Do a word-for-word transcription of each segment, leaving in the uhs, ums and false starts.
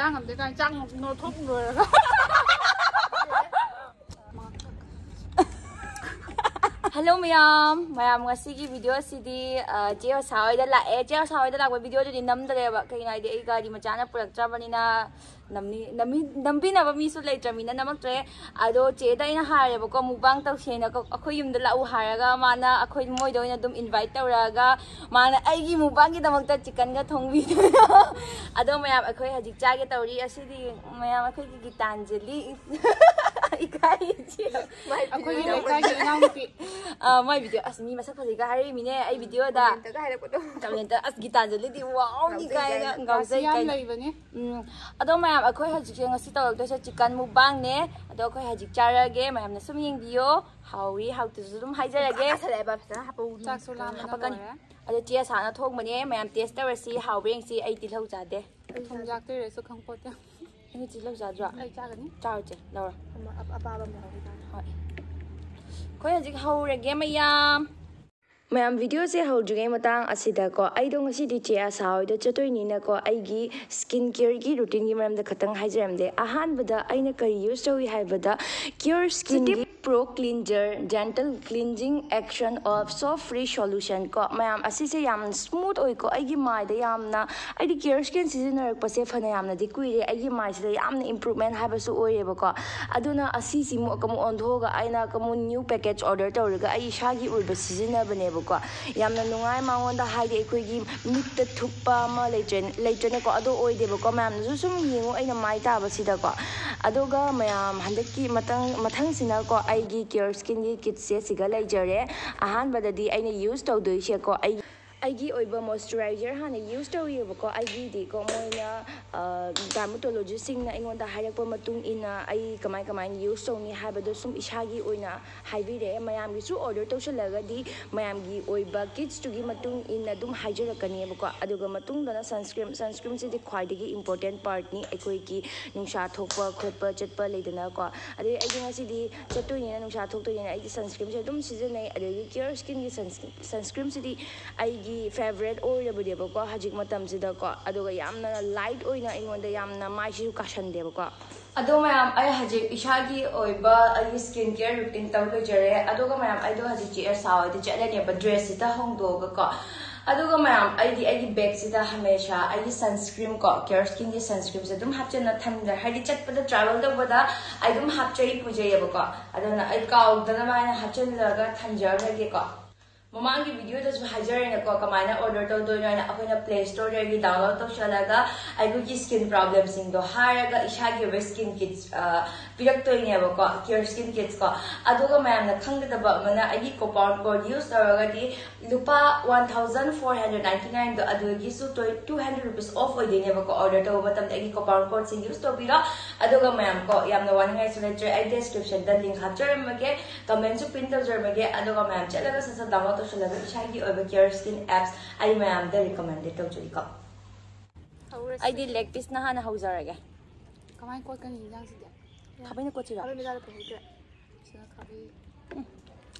ꯆꯥ ꯉꯝꯗꯦ ꯀꯥꯏꯅ ꯆꯥꯛ ꯅꯣꯊꯣꯛ ꯂꯣꯏꯔꯒ꯫ ꯍꯜꯂꯣ ꯃꯌꯥꯝ, ꯃꯌꯥꯝ ꯉꯁꯤꯒꯤ ꯚꯤꯗꯤꯑꯣ ꯑꯁꯤꯗꯤ ꯑ, ꯆꯦ ꯑꯣꯁꯥ ꯍꯣꯏꯗ ꯂꯥꯛꯑꯦ꯫ ꯆꯦ ꯑꯣꯁꯥ ꯍꯣꯏꯗ ꯂꯥꯛꯄ ꯚꯤꯗꯤꯑꯣꯗꯨꯗꯤ ꯅꯝꯗ꯭ꯔꯦꯕ, ꯀꯩꯒꯤꯅꯣ ꯍꯥꯏꯗꯤ ꯑꯩ ꯒꯥꯔꯤ ꯃꯆꯥꯅ ꯄꯨꯔꯛꯇ꯭ꯔꯕꯅꯤꯅ ꯅꯝꯅꯤ-, ꯅꯝꯃꯤ-, ꯅꯝꯕꯤꯅꯕ ꯃꯤꯁꯨ ꯂꯩꯇ꯭ꯔꯕꯅꯤꯅ ꯅꯝꯃꯛꯇ꯭ꯔꯦ꯫ ꯑꯗꯣ ꯆꯦꯗ ꯑꯩꯅ ꯍꯥꯏꯔꯦꯕꯀꯣ, ꯃꯨꯛꯕꯥꯡ ꯇꯧꯁꯦꯅ ꯀꯣ-, ꯑꯩꯈꯣꯏ ꯌꯨꯝꯗ ꯂꯥꯛꯎ ꯍꯥꯏꯔꯒ ꯃꯥꯅ ꯑꯩꯈꯣꯏ ꯃꯣꯏꯗ ꯑꯣꯏꯅ ꯑꯗꯨꯝ ꯏꯟꯚꯥꯏꯠ ꯇꯧꯔꯛꯑꯒ ꯃꯥꯅ ꯑꯩꯒꯤ ꯃꯨꯛꯕꯥꯡꯒꯤꯗꯃꯛꯇ ꯆꯤꯛꯀꯟꯒ ꯊꯣꯡꯕꯤꯗꯣꯏꯅꯣ꯫ ꯑꯗꯣ ꯃꯌꯥꯝ ꯑꯩꯈꯣꯏ ꯍꯧꯖꯤꯛ ꯆꯥꯒꯦ ꯇꯧꯔꯤ꯫ ꯑꯁꯤꯗꯤ ꯃꯌꯥꯝ ꯑꯩꯈꯣꯏꯒꯤ ꯒꯤꯇꯥꯟꯖꯂꯤ꯫ ꯏꯀꯥꯏ ꯏꯆꯦ꯫ ꯑꯩꯈꯣꯏꯒꯤ ꯂꯩꯀꯥꯏꯒꯤ ꯏꯅꯥꯎꯅꯨꯄꯤ꯫ ꯑ, ꯃꯥꯏ ꯚꯤꯗꯤꯑꯣ ꯑꯁ ꯃꯤ ꯃꯁꯛ ꯐꯖꯩꯒ ꯍꯥꯏꯔꯛꯏꯃꯤꯅꯦ ꯑꯩ ꯚꯤꯗꯤꯑꯣꯗ꯫ ꯀꯃꯦꯟꯇꯒ ꯍꯥꯏꯔꯛꯄꯗꯣ꯫ ꯀꯃꯦꯟꯇ ꯑꯁ ꯒꯤꯇꯥꯟꯖꯂꯤꯗꯤ ꯋꯥꯎꯅꯤ ꯉꯥꯎꯖꯩ ꯀꯥꯏꯅ ꯀꯥꯏꯅ꯫ ꯉꯥꯎꯖꯩ ꯔꯥꯁꯤ ꯌꯥꯝ ꯀꯥꯏꯅ꯫ ꯂꯩꯕꯅꯦ꯫ ꯎꯝ, ꯑꯗꯣ ꯃꯌꯥꯝ ꯑꯩꯈꯣꯏ ꯍꯧꯖꯤꯛꯁꯦ ꯉꯁꯤ ꯇꯧꯔꯛꯇꯣꯏꯁꯦ ꯆꯤꯛꯀꯟ ꯃꯨꯛꯕꯥꯡꯅꯦ꯫ ꯑꯗꯣ ꯑꯩꯈꯣꯏ ꯍꯧꯖꯤꯛ ꯆꯥꯔꯒꯦ, ꯃꯌꯥꯝꯅ ꯁꯨꯝ ꯌꯦꯡꯕꯤꯌꯣ꯫ ꯍꯥꯎꯏ ꯍꯥꯎꯇꯦꯁꯨ ꯑꯗꯨꯝ ꯍꯥꯏꯖꯔꯒꯦ꯫ ꯆꯥꯁꯜꯂꯛꯑꯦꯕ ꯐꯖꯅ ꯍꯥꯞꯄꯧ꯫ ꯆꯥꯛꯁꯨ ꯂꯥꯝꯕꯅ ꯍꯥꯞꯄꯛꯀꯅꯤ꯫ ꯂꯣꯏꯔꯦ꯫ ꯑꯗꯣ ꯆꯦ ꯑꯁꯥꯅ ꯊꯣꯡꯕꯅꯦ, ꯃꯌꯥꯝ ꯇꯦꯁ ꯇꯧꯔꯁꯤ꯫ ꯍꯥꯎꯕ꯭ꯔꯥ ꯌꯦꯡꯁꯤ꯫ ꯑꯩ ꯇꯤꯜꯍꯧ ꯆꯥꯗꯦ꯫ ꯊꯨꯝ ꯌꯥꯛꯇꯣꯏꯔꯦ ꯁꯨ ꯈꯪꯄꯣꯠꯇꯦ꯫ ꯅꯪ ꯇꯤꯜꯍꯧ ꯆꯥꯗ꯭ꯔꯣ? ꯑꯩ ꯆꯥꯒꯅꯤ꯫ ꯆꯥꯔꯣ ꯆꯦ, ꯂꯧꯔꯣ꯫ ꯑꯃ ꯑꯄꯥꯕ ꯑꯃ ꯂꯧꯍꯧꯒꯦ ꯇꯥꯔꯦ꯫ ꯍꯣꯏ꯫ ꯑꯩꯈꯣꯏ ꯍꯧꯖꯤꯛ ꯍꯧꯔꯒꯦ ꯃꯌꯥꯝ꯫ ꯃꯌꯥꯝ, ꯚꯤꯗꯤꯑꯣꯁꯦ ꯍꯧꯗ꯭ꯔꯤꯉꯩ ꯃꯇꯥꯡ ꯑꯁꯤꯗꯀꯣ, ꯑꯩꯗꯣ ꯉꯁꯤꯗꯤ ꯆꯦ ꯑꯁꯥ ꯍꯣꯏꯗ ꯆꯠꯇꯣꯏꯅꯤꯅꯀꯣ, ꯑꯩꯒꯤ ꯁ꯭ꯀꯤꯟ ꯀꯤꯌꯔꯒꯤ ꯔꯨꯇꯤꯟꯒꯤ ꯃꯔꯝꯗ ꯈꯇꯪ ꯍꯥꯏꯖꯔꯝꯗꯦ꯫ ꯑꯍꯥꯟꯕꯗ ꯑꯩꯅ ꯀꯔꯤ ꯌꯨꯁ ꯇꯧꯏ ꯍꯥꯏꯕꯗ, ꯀꯤꯌꯣꯔ ꯁ꯭ꯀꯤꯟꯒꯤ pro cleanser gentle cleansing action of soap free solution ꯀꯣ꯫ ꯃꯌꯥꯝ, ꯑꯁꯤꯁꯦ ꯌꯥꯝ ꯁ꯭ꯃꯨꯠ ꯑꯣꯏꯀꯣ꯫ ꯑꯩꯒꯤ ꯃꯥꯏꯗ ꯌꯥꯝꯅ, ꯑꯩꯗꯤ ꯀꯤꯌꯣꯔ ꯁ꯭ꯀꯤꯟ ꯁꯤꯖꯤꯟꯅꯔꯛꯄꯁꯦ ꯐꯅ ꯌꯥꯝꯅꯗꯤ ꯀꯨꯏꯔꯦ꯫ ꯑꯩꯒꯤ ꯃꯥꯏꯁꯤꯗ ꯌꯥꯝꯅ ꯏꯝꯄ꯭ꯔꯨꯞꯃꯦꯟ ꯍꯥꯏꯕꯁꯨ ꯑꯣꯏꯔꯦꯕꯀꯣ꯫ ꯑꯗꯨꯅ ꯑꯁꯤꯁꯤꯃꯨꯛ ꯑꯃꯨꯛ ꯑꯣꯟꯊꯣꯛꯑꯒ ꯑꯩꯅ ꯑꯃꯨꯛ ꯅ꯭ꯌꯨ ꯄꯦꯀꯦꯖ ꯑꯣꯔꯗꯔ ꯇꯧꯔꯒ ꯑꯩ ꯏꯁꯥꯒꯤ ꯑꯣꯏꯕ ꯁꯤꯖꯤꯟꯅꯕꯅꯦꯕꯀꯣ꯫ ꯌꯥꯝꯅ ꯅꯨꯡꯉꯥꯏ ꯃꯉꯣꯟꯗ, ꯍꯥꯏꯗꯤ ꯑꯩꯈꯣꯏꯒꯤ ꯃꯤꯠꯇ ꯊꯨꯞꯄ ꯑꯃ ꯂꯩꯇ꯭ꯔ-, ꯂꯩꯇ꯭ꯔꯅꯦꯀꯣ꯫ ꯑꯗꯣ ꯑꯣꯏꯗꯦꯕꯀꯣ꯫ ꯃꯌꯥꯝꯅꯁꯨ ꯁꯨꯝ ꯌꯦꯡꯉꯨ ꯑꯩꯅ ꯃꯥꯏ ꯇꯥꯕꯁꯤꯗꯀꯣ꯫ ꯑꯗꯨꯒ ꯃꯌꯥꯝ ꯍꯟꯗꯛꯀꯤ ꯃꯊꯪ, ꯃꯊꯪꯁꯤꯅꯀꯣ ꯑꯩꯒꯤ ꯀꯤꯌꯣꯔ ꯁ꯭ꯀꯤꯟꯒꯤ ꯀꯤꯠꯁꯦ ꯁꯤꯒ ꯂꯩꯖꯔꯦ꯫ ꯑꯍꯥꯟꯕꯗꯗꯤ ꯑꯩꯅ ꯌꯨꯁ ꯇꯧꯗꯣꯏꯁꯦꯀꯣ, ꯑꯩ, ꯑꯩꯒꯤ ꯑꯣꯏꯕ ꯃꯣꯏꯆꯔꯥꯏꯖꯔ ꯍꯥꯟꯅ ꯌꯨꯁ ꯇꯧꯋꯦꯕꯀꯣ꯫ ꯑꯩꯒꯤꯗꯤꯀꯣ ꯃꯣꯏꯅ, ꯑ, ꯗꯥꯔꯃꯥꯇꯣꯂꯣꯖꯤꯁꯁꯤꯡꯅ ꯑꯩꯉꯣꯟꯗ ꯍꯥꯏꯔꯛꯄ ꯃꯇꯨꯡ ꯏꯟꯅ ꯑꯩ ꯀꯃꯥꯏ ꯀꯃꯥꯏꯅ ꯌꯨꯁ ꯇꯧꯅꯤ ꯍꯥꯏꯕꯗꯣ ꯁꯨꯝ ꯏꯁꯥꯒꯤ ꯑꯣꯏꯅ ꯍꯥꯏꯕꯤꯔꯛꯑꯦ꯫ ꯃꯌꯥꯝꯒꯤꯁꯨ ꯑꯣꯔꯗꯔ ꯇꯧꯁꯜꯂꯒꯗꯤ ꯃꯌꯥꯝꯒꯤ ꯑꯣꯏꯕ ꯀꯤꯠꯁꯇꯨꯒꯤ ꯃꯇꯨꯡ ꯏꯟꯅ ꯑꯗꯨꯝ ꯍꯥꯏꯖꯔꯛꯀꯅꯦꯕꯀꯣ꯫ ꯑꯗꯨꯒ ꯃꯇꯨꯡꯗꯅ ꯁꯟꯁꯀ꯭ꯔꯤꯟ, ꯁꯟꯁꯀ꯭ꯔꯤꯟꯁꯤꯗꯤ ꯈ꯭ꯋꯥꯏꯗꯒꯤ ꯏꯝꯄꯣꯔꯇꯦꯟ ꯄꯥꯔꯠꯅꯤ ꯑꯩꯈꯣꯏꯒꯤ ꯅꯨꯡꯁꯥ ꯊꯣꯛꯄ ꯈꯣꯠꯄ ꯆꯠꯄ ꯂꯩꯗꯅꯀꯣ꯫ ꯑꯗꯩ ꯑꯩꯗꯤ ꯉꯁꯤꯗꯤ ꯆꯠꯇꯣꯏꯅꯤꯅ, ꯅꯨꯡꯁꯥ ꯊꯣꯛꯇꯣꯏꯅꯤꯅ ꯑꯩꯗꯤ ꯁꯟꯁꯀ꯭ꯔꯤꯟꯁꯦ ꯑꯗꯨꯝ ꯁꯤꯖꯤꯟꯅꯩ꯫ ꯑꯗꯒꯤ ꯀꯤꯌꯣꯔ ꯁ꯭ꯀꯤꯟꯒꯤ ꯁꯟꯁ-, ꯁꯟꯁꯀ꯭ꯔꯤꯟꯁꯤꯗꯤ ꯑꯩꯒꯤ ꯐꯦꯕꯔꯦꯠ ꯑꯣꯏꯔꯕꯅꯦꯕꯀꯣ ꯍꯧꯖꯤꯛ ꯃꯇꯝꯁꯤꯗꯀꯣ꯫ ꯑꯗꯨꯒ ꯌꯥꯝꯅ ꯂꯥꯏꯠ ꯑꯣꯏꯅ ꯑꯩꯉꯣꯟꯗ ꯌꯥꯝꯅ ꯃꯥꯏꯁꯤꯁꯨ ꯀꯥꯁꯟꯗꯦꯕꯀꯣ꯫ ꯑꯗꯣ ꯃꯌꯥꯝ, ꯑꯩ ꯍꯧꯖꯤꯛ ꯏꯁꯥꯒꯤ ꯑꯣꯏꯕ ꯑꯩꯒꯤ ꯁ꯭ꯀꯤꯟ ꯀꯦꯌꯔ ꯔꯨꯇꯤꯟ ꯇꯧ ꯂꯣꯏꯖꯔꯦ꯫ ꯑꯗꯨꯒ ꯃꯌꯥꯝ, ꯑꯩꯗꯣ ꯍꯧꯖꯤꯛ ꯆꯦ ꯑꯦꯁ ꯁꯥꯎꯗꯤ ꯆꯠꯂꯅꯦꯕ ꯗ꯭ꯔꯦꯁꯁꯤꯗ ꯍꯣꯡꯗꯣꯛꯑꯒꯀꯣ꯫ ꯑꯗꯨꯒ ꯃꯌꯥꯝ, ꯑꯩꯗꯤ ꯑꯩꯒꯤ ꯕꯦꯒꯁꯤꯗ ꯍꯃꯦꯁꯥ ꯑꯩꯒꯤ ꯁꯟꯁꯀ꯭ꯔꯤꯟ ꯀꯣ, ꯀꯤꯌꯔ ꯁ꯭ꯀꯤꯟꯒꯤ ꯁꯟꯁꯀ꯭ꯔꯤꯟꯁꯦ ꯑꯗꯨꯝ ꯍꯥꯞꯆꯤꯟꯅ ꯊꯝꯖꯔꯦ꯫ ꯍꯥꯏꯗꯤ ꯆꯠꯄꯗ, ꯇ꯭ꯔꯥꯚꯦꯜ ꯇꯧꯕꯗ ꯑꯩ ꯑꯗꯨꯝ ꯍꯥꯞꯆꯩ, ꯄꯨꯖꯩꯌꯦꯕꯀꯣ꯫ ꯑꯗꯨꯅ ꯑꯩ ꯀꯥꯎꯗꯅꯕ ꯍꯥꯏꯅ ꯍꯥꯞꯆꯤꯜꯂꯒ ꯊꯝꯖꯔꯝꯃꯒꯦꯀꯣ꯫ ꯃꯃꯥꯡꯒꯤ ꯚꯤꯗꯤꯑꯣꯗꯁꯨ ꯍꯥꯏꯖꯔꯦꯅꯀꯣ, ꯀꯃꯥꯏꯅ ꯑꯣꯔꯗꯔ ꯇꯧꯗꯣꯏꯅꯣ ꯍꯥꯏꯅ꯫ ꯑꯩꯈꯣꯏꯅ ꯄ꯭ꯂꯦ ꯁ꯭ꯇꯣꯔꯗꯒꯤ ꯗꯥꯎꯟꯂꯣꯗ ꯇꯧꯁꯜꯂꯒ ꯑꯩꯈꯣꯏꯒꯤ ꯁ꯭ꯀꯤꯟ ꯄ꯭ꯔꯣꯕ꯭ꯂꯦꯝꯁꯤꯡꯗꯣ ꯍꯥꯏꯔꯒ ꯏꯁꯥꯒꯤ ꯑꯣꯏꯕ ꯁ꯭ꯀꯤꯟ ꯀꯤꯠꯁ ꯄꯤꯔꯛꯇꯣꯏꯅꯦꯕꯀꯣ, ꯀꯤꯌꯔ ꯁ꯭ꯀꯤꯟ ꯀꯤꯠꯁ ꯀꯣ꯫ ꯑꯗꯨꯒ ꯃꯌꯥꯝꯅ ꯈꯪꯒꯗꯕ ꯑꯃꯅ, ꯑꯩꯒꯤ ꯀꯣꯄꯥꯎꯟ ꯀꯣꯗ ꯌꯨꯁ ꯇꯧꯔꯒꯗꯤ ꯂꯨꯄꯥ one thousand four hundred ninety ꯅꯥꯏꯟꯗꯣ, ꯑꯗꯨꯗꯒꯤꯁꯨ ꯇꯨ ꯍꯟꯗ꯭ꯔꯦꯗ ꯔꯨꯄꯤꯁ ꯑꯣꯐ ꯑꯣꯏꯗꯣꯏꯅꯦꯕꯀꯣ꯫ ꯑꯣꯔꯗꯔ ꯇꯧꯕ ꯃꯇꯝꯗ ꯑꯩꯒꯤ ꯀꯣꯄꯥꯎꯟ ꯀꯣꯗꯁꯦ ꯌꯨꯁ ꯇꯧꯕꯤꯔꯣ꯫ ꯑꯗꯨꯒ ꯃꯌꯥꯝ ꯀꯣ, ꯌꯥꯝꯅ ꯋꯥꯅꯤꯡꯉꯥꯏꯁꯨ ꯂꯩꯇ꯭ꯔꯦ, ꯑꯩ ꯗꯦꯁꯀ꯭ꯔꯤꯞꯁꯟꯗ ꯂꯤꯡ ꯍꯥꯞꯆꯔꯝꯃꯒꯦ, ꯀꯃꯦꯟꯁꯨ ꯄꯤꯟ ꯇꯧꯖꯔꯝꯃꯒꯦ꯫ ꯑꯗꯨꯒ ꯃꯌꯥꯝ ꯆꯠꯂꯒ ꯁꯠ ꯁꯠ ꯗꯥꯎꯟꯂꯣꯗ ꯇꯧꯁꯜꯂꯒ ꯏꯁꯥꯒꯤ ꯑꯣꯏꯕ ꯀꯤꯌꯔ ꯁ꯭ꯀꯤꯟ ꯑꯦꯞꯁ ꯑꯩ ꯃꯌꯥꯝꯗ ꯔꯤꯀꯃꯦꯟꯗꯦꯠ ꯇꯧꯖꯔꯤꯀꯣ꯫ ꯍꯧꯔꯁꯤ꯫ ꯑꯩꯗꯤ ꯂꯦꯒ ꯄꯤꯁꯅ ꯍꯥꯟꯅ ꯍꯧꯖꯔꯒꯦ꯫ ꯀꯃꯥꯏꯅ ꯀꯣꯠꯀꯅꯤ ꯏꯟꯖꯥꯡꯁꯤꯗꯤ? ꯈꯥꯕꯩꯅ ꯀꯣꯠꯁꯤꯔꯣ? ꯈꯥꯕꯩ ꯃꯆꯥꯗ ꯄꯨꯊꯣꯛꯇ꯭ꯔꯦ꯫ ꯁꯤꯅ ꯈꯥꯕꯩ꯫ ꯎꯝ꯫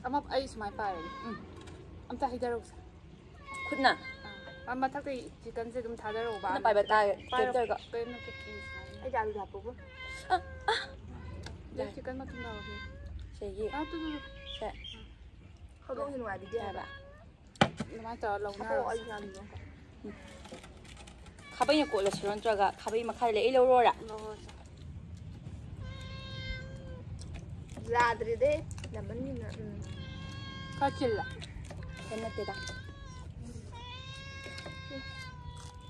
ꯑꯃ ꯑꯩ ꯁꯨꯃꯥꯏꯅ ꯄꯥꯏꯔꯒꯦ꯫ ꯎꯝ꯫ ꯑꯝꯇ ꯍꯩꯊꯔꯛꯎꯁꯦ꯫ ꯈꯨꯠꯅ? ꯑꯥ꯫ ꯃꯊꯛꯇꯩ ꯆꯤꯛꯀꯟꯁꯦ ꯑꯗꯨꯝ ꯊꯥꯗꯔꯛꯎꯕ꯫ ꯈꯨꯠꯅ ꯄꯥꯏꯕ ꯇꯥꯔꯦ꯫ ꯄꯥꯏꯔꯣ꯫ ꯀꯩꯝ ꯇꯧꯔꯒ꯫ ꯀꯩꯝ ꯅꯠꯇꯦ, ꯐꯤ ꯁꯨꯃꯥꯏꯅ꯫ ꯑꯩꯗꯤ ꯑꯂꯨ ꯍꯥꯞꯄꯕꯨ꯫ ꯑꯥ, ꯑꯥ꯫ ꯑꯗꯩ ꯌꯥꯔꯦ꯫ ꯆꯤꯛꯀꯟ ꯃꯇꯨꯝ ꯌꯥꯎꯔꯗꯤ꯫ ꯁꯤꯒꯤ꯫ ꯑꯥ, ꯇꯨ, ꯇꯨ, ꯇꯨ꯫ ꯁꯦ꯫ ꯍꯧꯗꯣꯡꯁꯦ ꯅꯨꯡꯉꯥꯏꯕꯤꯗꯦ ꯍꯥꯏꯕ꯫ ꯌꯥꯔꯕ? ꯑꯗꯨꯃꯥꯏꯅ ꯇꯧꯔ ꯂꯧꯅꯔꯣ꯫ ꯍꯥꯞꯄꯛꯑꯣ, ꯑꯩ ꯌꯥꯝꯗꯣ꯫ ꯈꯥꯕꯩꯅ ꯀꯣꯠꯂꯁꯤꯔꯣ, ꯅꯠꯇ꯭ꯔꯒ ꯈꯥꯕꯩ ꯃꯈꯥꯗ ꯂꯩ, ꯑꯩ ꯂꯧꯔꯣꯔꯥ? ꯂꯧꯔꯣꯁꯦ꯫ ꯌꯥꯗ꯭ꯔꯦꯗꯦ, ꯌꯥꯝꯃꯟꯒꯤꯅ꯫ ꯎꯝ꯫ ꯈꯔ ꯆꯤꯜꯂꯦ꯫ ꯀꯩꯝ ꯅꯠꯇꯦꯗ꯫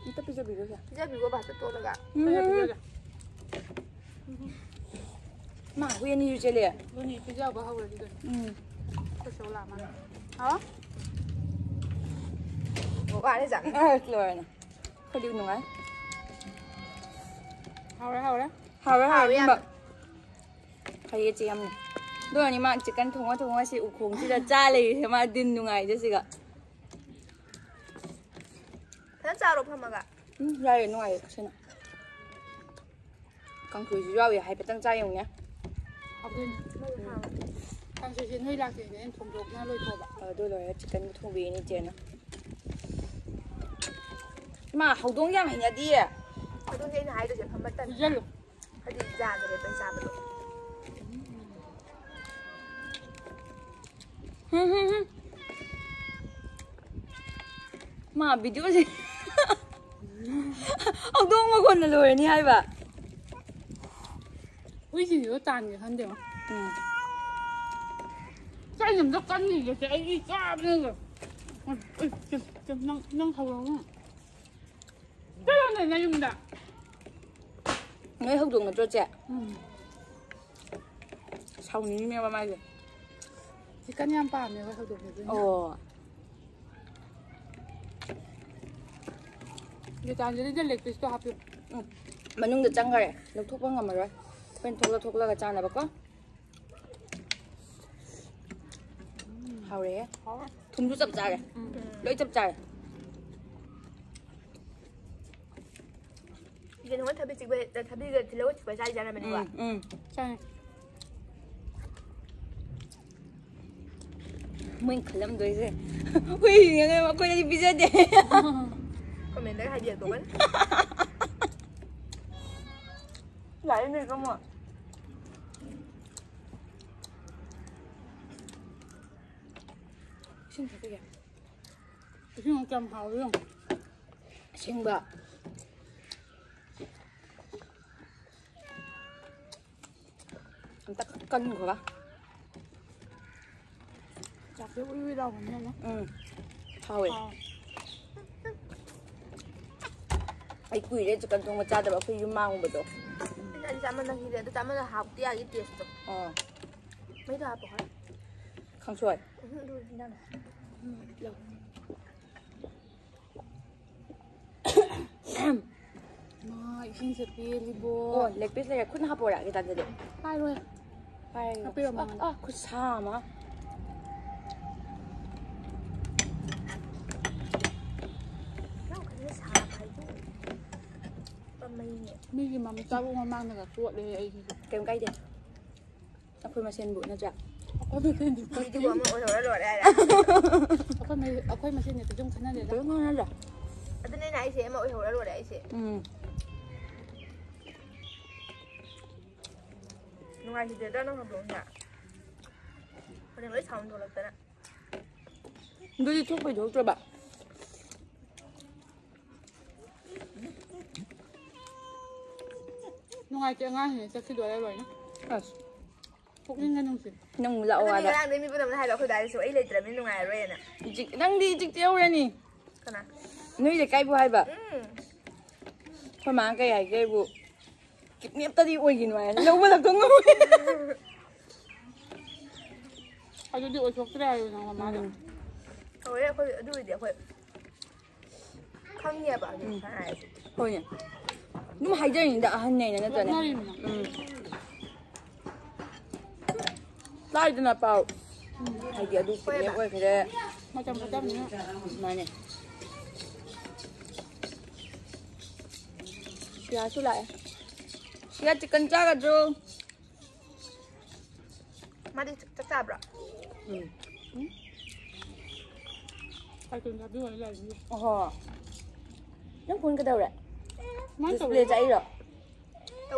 ꯑꯝꯇ ꯄꯤꯖꯕꯤꯔꯣꯁꯦ꯫ ꯄꯤꯖꯕꯤꯈꯣ, ꯕꯥꯆꯧ ꯇꯣꯠꯂꯒ꯫ ꯎꯝ꯫ ꯄꯤꯖꯒꯦ, ꯄꯤꯖꯒꯦ꯫ ꯃꯥ ꯍꯨꯏ ꯑꯅꯤꯁꯨ ꯆꯦꯜꯂꯦ꯫ ꯑꯗꯨꯅꯤ, ꯄꯤꯖꯕ ꯍꯧꯔꯗꯤ ꯀꯩꯅꯣ꯫ ꯎꯝ꯫ ꯑꯩꯈꯣꯏ ꯁꯣꯛ ꯂꯥꯛꯑ ꯃꯥꯜꯂꯦ꯫ ꯍꯥꯎ? ꯋꯥꯔꯦ ꯆꯥꯛ꯫ ꯑ, ꯂꯣꯏꯔꯦ꯫ ꯑꯩꯈꯣꯏꯗꯤ ꯅꯨꯡꯉꯥꯏ꯫ ꯍꯥꯎꯔꯦ, ꯍꯥꯎꯔꯦ꯫ ꯍꯥꯎꯔꯦ, ꯍꯥꯎꯔꯦ, ꯍꯥꯎꯔꯦ ꯌꯥꯝꯅ꯫ ꯑꯅꯤꯃꯛ꯫ ꯐꯩꯌꯦ ꯆꯦ ꯌꯥꯝꯅ꯫ ꯑꯗꯨ ꯑꯣꯏꯔꯗꯤ ꯃꯥ ꯆꯤꯛꯀꯟ ꯊꯣꯡꯉ ꯊꯣꯡꯉ ꯁꯤ ꯎꯈꯣꯡꯁꯤꯗ ꯆꯥ ꯂꯩꯔꯤꯁꯦ, ꯃꯥ ꯗꯤꯟ ꯅꯨꯡꯉꯥꯏꯖꯦ ꯁꯤꯒ꯫ ꯐꯖꯅ ꯆꯥꯔꯣ ꯐꯝꯃꯒ꯫ ꯎꯝ, ꯌꯥꯏꯌꯦ, ꯅꯨꯡꯉꯥꯏꯌꯦ ꯁꯤꯅ꯫ ꯀꯥꯡꯁꯣꯏꯁꯨ ꯌꯥꯎꯏ, ꯍꯥꯏꯐꯦꯠꯇꯪ ꯆꯥ ꯌꯦꯡꯉꯨꯅꯦ꯫ ꯑꯗꯨꯅꯤ꯫ ꯃꯣꯏ ꯍꯥꯎꯋꯦ꯫ ꯀꯥꯡꯁꯣꯏꯁꯦ ꯅꯣꯏ ꯂꯥꯛꯇ꯭ꯔꯤꯉꯩꯗ ꯑꯩꯅ ꯊꯣꯡꯗꯣꯛꯅ ꯂꯣꯏꯊꯣꯛꯑꯕ꯫ ꯑꯗꯨ ꯂꯣꯏꯔꯒ ꯆꯤꯛꯀꯟ ꯊꯣꯡꯕꯤꯅꯤ ꯆꯦꯅ꯫ ꯏꯃꯥ, ꯍꯧꯗꯣꯡ ꯌꯥꯝ ꯍꯩꯅꯗꯤꯌꯦ꯫ ꯑꯗꯨꯅꯦ ꯑꯩꯅ ꯍꯥꯏꯗꯣꯏꯁꯦ, ꯐꯝꯕ ꯇꯟꯕ꯫ ꯄꯤꯖꯜꯂꯨ꯫ ꯍꯥꯏꯗꯤ ꯌꯥꯗꯕ ꯄꯩꯁꯥꯕꯗꯣ꯫ ꯍꯨꯝ, ꯍꯨꯝ, ꯍꯨꯝ꯫ ꯃꯥ ꯚꯤꯗꯤꯑꯣꯁꯦ ꯍꯧꯗꯣꯡ ꯃꯈꯣꯟꯅ ꯂꯣꯏꯔꯅꯤ ꯍꯥꯏꯕ꯫ ꯍꯨꯏꯁꯤꯡꯁꯤꯕꯨ ꯇꯥꯟꯒꯦ ꯈꯟꯗꯦꯉꯣ꯫ ꯎꯝ꯫ ꯆꯥꯛ ꯑꯝꯇ ꯀꯟꯈꯤꯒꯦꯁꯦ, ꯑꯩ ꯆꯥꯕꯅ ꯂꯣꯏ-, ꯎꯏ, ꯎꯏ, ꯅꯪ, ꯅꯪ ꯍꯧꯔꯛꯎ꯫ ꯆꯠꯂꯣꯅꯦ ꯅꯌꯨꯝꯗ꯫ ꯅꯣꯏ ꯍꯧꯗꯣꯡ ꯅꯠꯇ꯭ꯔꯣ, ꯆꯦ? ꯎꯝ꯫ ꯁꯥꯎꯅꯤꯡꯉꯤꯅꯦꯕ ꯃꯥꯁꯦ꯫ ꯆꯤꯛꯀꯟ ꯌꯥꯝ ꯄꯥꯝꯃꯦꯕ ꯍꯧꯗꯣꯡꯁꯦ, ꯑꯗꯨꯅ꯫ ꯑꯣ꯫ ꯒꯤꯇꯥꯟꯖꯂꯤꯗ ꯂꯦꯒ ꯄꯤꯁꯇꯣ ꯍꯥꯞꯄꯤꯌꯨ꯫ ꯎꯝ꯫ ꯃꯅꯨꯡꯗ ꯆꯪꯈꯔꯦ꯫ ꯂꯧꯊꯣꯛꯄ ꯉꯝꯃꯔꯣꯏ꯫ ꯑꯩꯈꯣꯏꯅ ꯊꯣꯛꯂ ꯊꯣꯛꯂꯒ ꯆꯥꯅꯕꯀꯣ꯫ ꯍꯥꯎꯔꯦꯍꯦ꯫ ꯍꯥꯎꯔꯦ꯫ ꯊꯨꯝꯁꯨ ꯆꯞ ꯆꯥꯔꯦ꯫ ꯎꯝ꯫ ꯂꯣꯏ ꯆꯞ ꯆꯥꯔꯦ꯫ ꯌꯦꯟ ꯊꯣꯡꯕ ꯊꯕꯤ ꯆꯤꯛꯄ, ꯊꯕꯤꯒ ꯇꯤꯜꯍꯧꯒ ꯆꯤꯛꯄ ꯆꯥꯗꯤ ꯆꯥꯔꯝꯃꯅꯤꯀꯣ? ꯎꯝ, ꯎꯝ꯫ ꯆꯥꯏ꯫ ꯃꯣꯏꯅ ꯈꯜꯂꯝꯗꯣꯏꯁꯦ, "ꯍꯨꯏꯁꯤꯡꯅ ꯃꯈꯣꯏꯗꯗꯤ ꯄꯤꯖꯗꯦ"꯫ ꯀꯃꯦꯟꯗꯒ ꯍꯥꯏꯕꯤꯔꯛꯇꯣꯛꯀꯅꯤ꯫ ꯂꯥꯛꯏꯅꯦ ꯀꯃꯣ꯫ ꯏꯁꯤꯡ ꯊꯛꯈꯤꯒꯦ꯫ ꯏꯁꯤꯡ ꯀꯌꯥꯝ ꯍꯥꯎꯋꯤ ꯌꯦꯡꯉꯣ꯫ ꯑꯁꯦꯡꯕ꯫ ꯑꯝꯇ ꯀꯟꯈꯣꯕ꯫ ꯆꯥꯛꯁꯦ ꯎꯏ ꯎꯏ ꯂꯥꯎꯕꯅꯤꯅꯅꯦ꯫ ꯎꯝ꯫ ꯍꯥꯎꯋꯦ꯫ ꯍꯥꯎ꯫ ꯑꯩ ꯀꯨꯏꯔꯦ ꯆꯤꯛꯀꯟ ꯊꯣꯡꯕ ꯆꯥꯗꯕ, ꯑꯩꯈꯣꯏ ꯌꯨꯝ ꯃꯥꯡꯉꯨꯕꯗꯣ꯫ ꯑꯩ ꯆꯥꯃꯟ ꯅꯪꯒꯤꯗꯤ ꯑꯗꯨ ꯆꯥꯃꯟ ꯍꯥꯎꯇꯦ ꯌꯥꯒꯤ ꯇꯦꯁꯇꯣ꯫ ꯑꯥ꯫ ꯃꯩꯗꯣ ꯍꯥꯞꯄꯣ ꯈꯔ꯫ ꯀꯥꯡꯁꯣꯏ꯫ ꯎꯝ, ꯑꯗꯨ ꯏꯟꯖꯥꯡꯗꯣ꯫ ꯎꯝ, ꯂꯧ꯫ ꯃꯥ ꯏꯁꯤꯡꯁꯦ ꯄꯦꯜꯂꯤꯕꯣ꯫ ꯑꯣ, ꯂꯦꯒ ꯄꯤꯁ ꯂꯩꯔꯦ꯫ ꯈꯨꯠꯅ ꯍꯥꯞꯄꯣꯔꯥ, ꯒꯤꯇꯥꯟꯖꯂꯤ? ꯄꯥꯏꯔꯣꯏ꯫ ꯄꯥꯏꯔꯒꯦ꯫ ꯍꯥꯞꯄꯤꯔꯣ ꯑꯥ, ꯃꯉꯣꯟꯗ꯫ ꯑꯥ, ꯈꯨꯠꯁꯥ ꯑꯃ꯫ ꯌꯥꯝ ꯀꯟꯅ ꯁꯥꯕ ꯍꯥꯏꯗꯤ ꯄꯥꯝꯃꯩꯅꯦ꯫ ꯃꯤꯒꯤ ꯃꯝ-, ꯆꯥꯕꯨꯛ ꯃꯃꯥꯡꯗꯒ ꯆꯣꯠꯂꯦ ꯑꯩꯁꯤꯁꯨ꯫ ꯀꯩꯝ ꯀꯥꯏꯗꯦ꯫ ꯑꯩꯈꯣꯏ ꯃꯁꯦꯟꯕꯨ ꯅꯠꯇ꯭ꯔꯥ? ꯑꯩꯈꯣꯏ ꯃꯁꯦꯟꯗꯤ ꯃꯤꯗꯨꯕꯨ ꯑꯃ ꯑꯣꯏꯍꯧꯔ ꯂꯣꯏꯔꯦ ꯍꯥꯏꯔꯦ꯫ ꯑꯩꯈꯣꯏ ꯃ-, ꯑꯩꯈꯣꯏ ꯃꯁꯦꯟꯗꯤ ꯀꯩꯁꯨꯝ ꯈꯟꯅꯗꯦꯗ꯫ ꯀꯩꯝ ꯈꯟꯅꯗ꯭ꯔꯥ? ꯑꯗꯨꯅꯦ ꯑꯩꯁꯦ ꯑꯃ ꯑꯣꯏꯍꯧꯔ ꯂꯣꯏꯔꯦ ꯑꯩꯁꯦ꯫ ꯎꯝ꯫ ꯅꯨꯡꯉꯥꯏꯈꯤꯗꯦꯗ ꯅꯪ ꯍꯧꯗꯣꯡꯁꯦ꯫ ꯍꯣꯔꯦꯟ ꯂꯣꯏ ꯁꯥꯎꯟ ꯊꯣꯛꯂꯛꯇꯅ꯫ ꯑꯗꯨꯗꯤ ꯊꯣꯛꯄꯩ ꯊꯣꯛꯇ꯭ꯔꯕ? ꯅꯨꯡꯉꯥꯏꯇꯦ ꯑꯉꯥꯡꯁꯤꯡꯁꯦ ꯆꯠꯈꯤꯗꯣꯔꯦ ꯂꯣꯏꯅ꯫ ꯑꯁ꯫ ꯄꯨꯛꯅꯤꯡꯒ ꯅꯨꯡꯁꯤ꯫ ꯅꯪ ꯑꯃꯨꯛ ꯂꯥꯛꯑꯣ ꯑꯗꯨꯅꯦ ꯑꯥꯗ꯫ ꯉꯔꯥꯡꯗꯩ ꯃꯤ ꯄꯨꯝꯅꯃꯛꯅ ꯍꯥꯏꯕ ꯑꯩꯈꯣꯏ ꯗꯥꯗꯁꯨ ꯑꯩ ꯂꯩꯇ꯭ꯔꯕꯅꯤꯅ ꯅꯨꯡꯉꯥꯏꯔꯔꯣꯏꯅ꯫ ꯏꯆꯤꯛ-, ꯅꯪꯗꯤ ꯏꯆꯤꯛ ꯆꯤꯛꯍꯧꯔꯅꯤ꯫ ꯀꯅꯥ? ꯅꯣꯏ ꯂꯩꯀꯥꯏꯕꯨ ꯍꯥꯏꯕ꯫ ꯎꯝ꯫ ꯑꯩꯈꯣꯏ ꯃꯥꯅ ꯀꯩ ꯍꯥꯏꯒꯦ ꯑꯩꯕꯨ? ꯀꯤꯗꯅꯦꯞꯇꯗꯤ ꯑꯣꯏꯈꯤꯅꯨ ꯍꯥꯏ꯫ ꯂꯧꯕ ꯂꯥꯛꯇꯧ ꯉꯝꯃꯣꯏ꯫ ꯑꯗꯨꯗꯤ ꯑꯣꯏꯊꯣꯛꯇ꯭ꯔꯦ ꯍꯥꯏꯌꯨ ꯅꯪ ꯃꯃꯥꯗ꯫ ꯎꯝ꯫ ꯇꯧꯔꯦ ꯑꯩꯈꯣꯏ ꯑꯗꯨꯒꯤꯗꯤ ꯑꯩꯈꯣꯏ ꯈꯪꯉꯦꯕ ꯑꯗꯨ ꯎꯝ꯫ ꯍꯥꯏꯔꯁꯨ꯫ ꯍꯣꯏꯅꯦ꯫ ꯑꯗꯨꯝ ꯍꯥꯏꯖꯔꯤꯅꯤꯗ ꯑꯍꯟꯅꯦꯅ ꯅꯠꯇ꯭ꯔꯅꯦ? ꯂꯛꯅꯔꯤꯕꯅ꯫ ꯎꯝ꯫ ꯂꯥꯏꯗꯅ ꯄꯥꯎ꯫ ꯍꯥꯏꯗꯤ ꯑꯗꯨ ꯍꯣꯏꯕ꯫ ꯀꯤꯗꯅꯦꯞ ꯑꯣꯏꯈ꯭ꯔꯦ꯫ ꯃꯇꯝ ꯐꯠꯇꯕꯅꯤꯅ꯫ ꯃꯥꯅꯦ꯫ ꯁꯤꯌꯥꯁꯨ ꯂꯥꯛꯑꯦ꯫ ꯁꯤꯌꯥ ꯆꯤꯛꯀꯟ ꯆꯥꯒꯗ꯭ꯔꯣ? ꯃꯥꯗꯤ ꯆꯥꯛ ꯆꯥꯕ꯭ꯔꯣ? ꯎꯝ꯫ ꯀꯥꯔꯇꯨꯟ ꯆꯥꯕꯤ ꯑꯣꯏ ꯂꯩꯔꯝꯃꯤ꯫ ꯑꯣꯍꯣ꯫ ꯅꯪ ꯐꯣꯟ ꯀꯩꯗꯧꯔꯦ? ꯃꯥꯏ ꯗꯤꯁꯄ꯭ꯂꯦ ꯇꯧꯔꯦ꯫ ꯆꯥꯛꯏꯔꯣ?